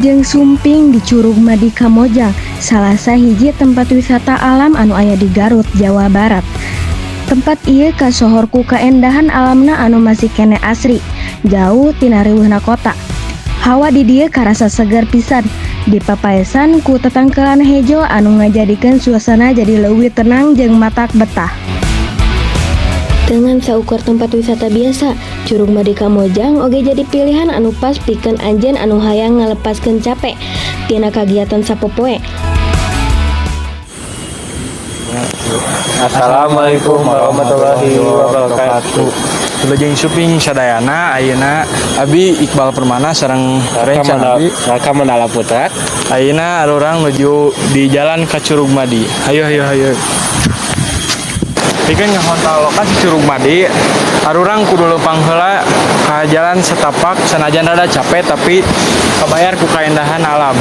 Wilujeng sumping di Curug Madi Kamojang, salah sahiji tempat wisata alam anu aya di Garut, Jawa Barat. Tempat ieu kasohor ku kaendahan alamna anu masih keneh asri, jauh tina riweuhna kota. Hawa di dieu karasa seger pisan, dipapaesan ku tetangkelan hejo anu ngajadikeun suasana jadi leuwih tenang jeung matak betah. Teu ngan saukur tempat wisata biasa, Curug Madi Kamojang oge jadi pilihan anu pas pikeun anjeun anu hayang ngalepaskeun capek tina kagiatan sapopoe. Assalamualaikum warahmatullahi wabarakatuh. Wilujeng sumping sadayana. Ayeuna Abi Iqbal Permana sareng rencang Abi Raka Mandala Putra. Ayeuna urang nuju di jalan ka Curug Madi. Hayo hayo hayo. Pikeun ngahontal lokasi Curug Madi, arurang kudu leumpang heula ka jalan setapak, sanajan rada capek tapi kabayar ku kaendahan alam.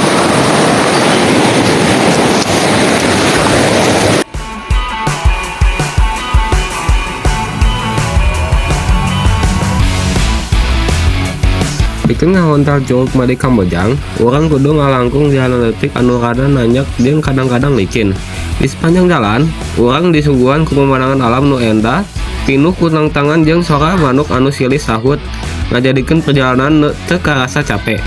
Pikeun ngahontal Curug Madi Kamojang, urang kudu ngalangkung jalan leutik anu rada nanjak jeung kadang-kadang licin. Di sepanjang jalan, urang disuguhan ku pemandangan alam nu endah, pinuh ku tangtangan jeung sora manuk anu silih sahut, ngajadikeun perjalanan teu karasa capek.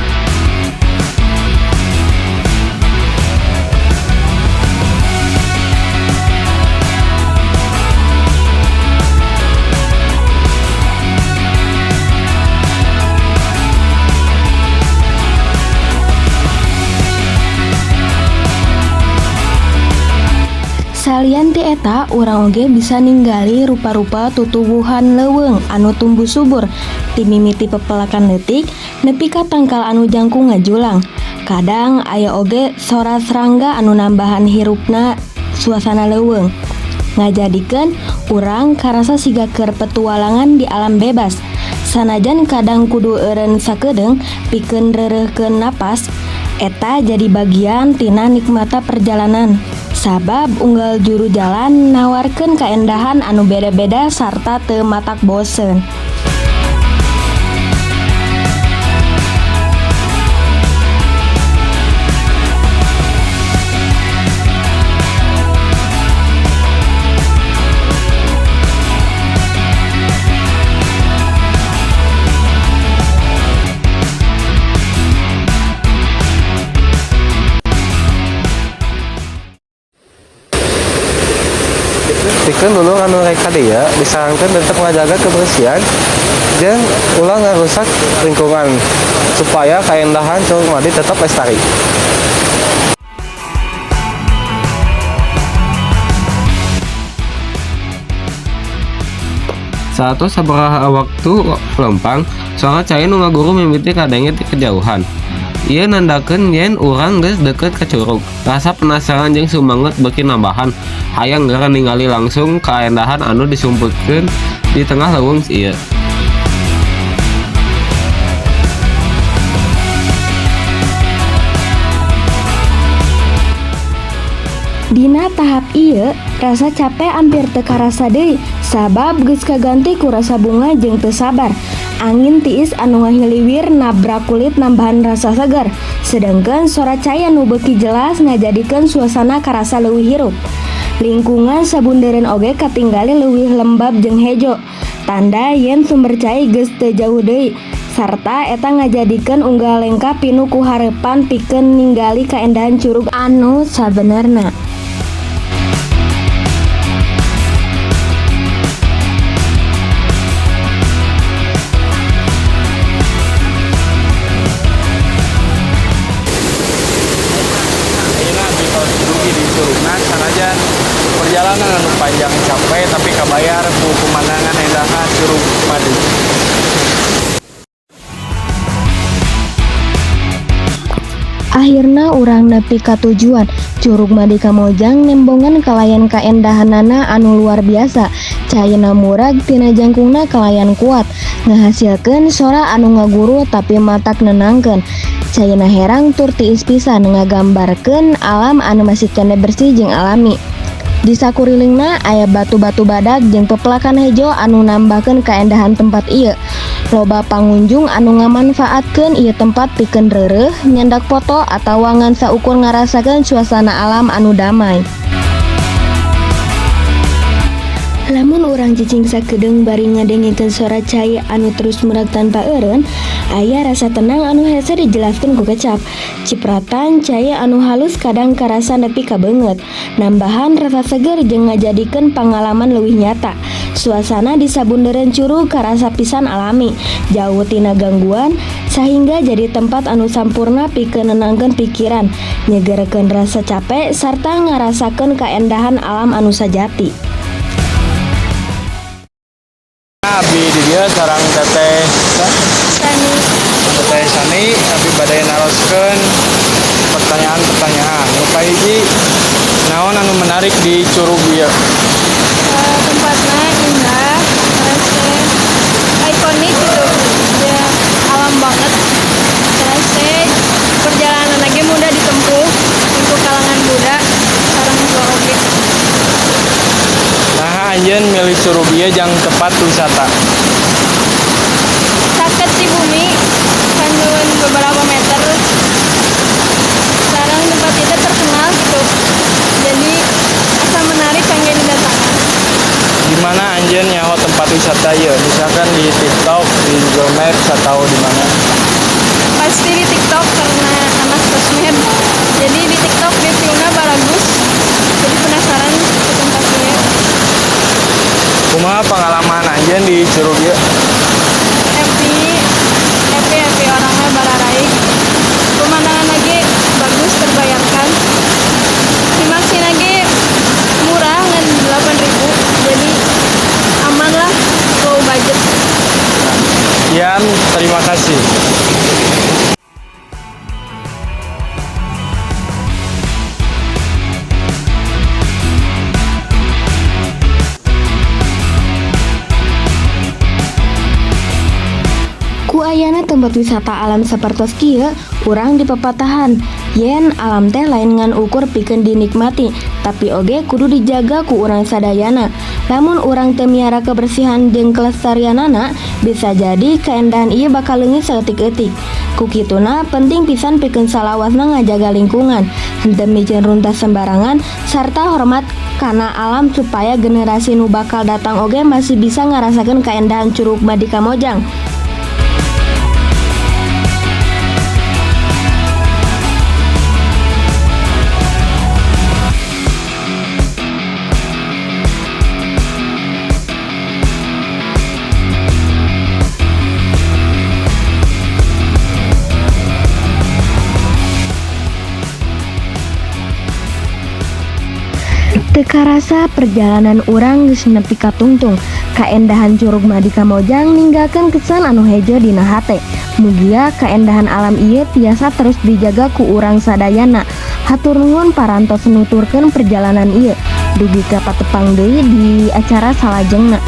Salian ti eta, urang oge bisa ninggali rupa-rupa tutuwuhan leuweung anu tumbuh subur, ti mimiti pepelakan leutik nepi ka tangkal anu jangkung ngajulang. Kadang aya oge sora serangga anu nambahan hirupna suasana leuweung. Ngajadikeun urang karasa siga keur petualangan di alam bebas. Sanajan kadang kudu eureun sakedeung pikeun reureuhkeun napas, eta jadi bagian tina nikmatna perjalanan. Sabab unggal juru jalan nawarkeun kaendahan anu beda-beda sarta teu matak bosen. Pikeun dulur anu rek ka dieu disarankeun tetep ngajaga kebersihan jeung ulah ngarusak lingkungan supaya kaendahan Curug Madi tetep lestari. Saatos sabaraha waktu leumpang, sora cai nu ngaguruh mimiti kadenge ti kajauhan. Ieu nandakeun yen urang geus deukeut ka curug. Rasa penasaran jeung sumanget beuki nambahan, hayang geura ningali langsung kaendahan anu disumputkeun di tengah leuweung ieu. Dina tahap ieu, rasa capek ampir teu karasa deui, sabab geus kaganti ku rasa bungah jeung teu sabar. Angin tiis anu ngahiliwir nabrak kulit nambahan rasa segar, sedangkan sora cai anu beuki jelas ngajadikeun suasana karasa leuwih hirup. Lingkungan sabundeureun oge katinggali leuwih lembab jeung hejo, tanda yen sumber cai geus teu jauh deui, sarta eta ngajadikeun unggal lengkah pinuh ku harepan pikeun ninggali kaendahan curug anu sabenerna. Ayeuna abdi tos dugi di curugna. Sanajan perjalanan anu panjang capek tapi kabayar ku pemandangan endahna Curug Madi. Akhirna urang nepi ka tujuan. Curug Madi Kamojang nembongan kalayan kaendahanana anu luar biasa. Caina murag tina jangkungna kalayan kuat, ngahasilkeun sora anu ngaguruh tapi matak nenangkeun. Caina herang tur tiis pisan ngagambarkeun alam anu masih keneh bersih jeung alami. Di sakurilingna aya batu-batu badag jeung pepelakan hejo anu nambahkeun kaendahan tempat ieu. Loba pangunjung anu ngamanfaatkeun ieu tempat pikeun reureuh, nyandak foto atawa ngan saukur ngarasakeun suasana alam anu damai. Lamun urang cicing sakedeung bari ngadengekeun suara cai anu terus merak tanpa eureun, aya rasa tenang anu hese dijelaskeun ku kecap. Cipratan cai anu halus kadang karasa nepi ka beungeut, nambahan rasa seger jeung ngajadikeun pangalaman leuwih nyata. Suasana di sabundeureun curug karasa pisan alami, jauh tina gangguan, sahingga jadi tempat anu sampurna pikeun nenangkeun pikiran, nyegerkeun rasa capek sarta ngarasakeun kaendahan alam anu sajati. Abdi di dieu sareng Teteh Sani. Teteh Sani, abdi bade naroskeun pertanyaan-pertanyaan. Nu kahiji, naon anu menarik di curug ieu? Tempatnya indah, terus teh ikonik gitu, ya alam banget. Terus teh perjalanan lagi mudah ditempuh untuk kalangan muda, sareng tua oge. Nah, anjeun milih curug ieu jang tempat wisata? Caket ti bumi, kandungan beberapa meter. Sekarang tempat itu terkenal gitu, jadi asa menarik kangge didatangan. Di mana anjeun nyaho tempat wisata ieu? Misalkan di TikTok, di Google Maps, atau di mana? Pasti di TikTok karena anak sosmed. Jadi di TikTok reviewnya bagus, jadi penasaran ke tempat ini. Kumaha pengalaman anjeun di curug ieu? Happy, happy, happy, orangnya bararaik, pemandangan lagi bagus, terbayarkan. Himaksi lagi murah, ngan 8.000, jadi aman lah, low budget. Sekian, terima kasih. Ku ayana tempat wisata alam sapertos kieu, urang dipapatahan yen alam teh lain ngan ukur pikeun dinikmati, tapi oge kudu dijaga ku urang sadayana. Lamun urang teu miara kebersihan jeung kelestarianana, bisa jadi kaendahan ieu bakal leungit saeutik-eutik. Ku kituna penting pisan pikeun salawasna ngajaga lingkungan, henteu miceun runtah sembarangan, sarta hormat kana alam supaya generasi nu bakal datang oge masih bisa ngarasakeun kaendahan Curug Madi Kamojang. Teu karasa perjalanan urang geus nepi ka tungtung. Kaendahan Curug Madi Kamojang ninggalkeun kesan anu hejo dina hate. Mugia kaendahan alam ieu tiasa terus dijaga ku urang sadayana. Hatur nuhun parantos nuturkeun perjalanan ieu. Dugi ka patepang deui di acara salajengna.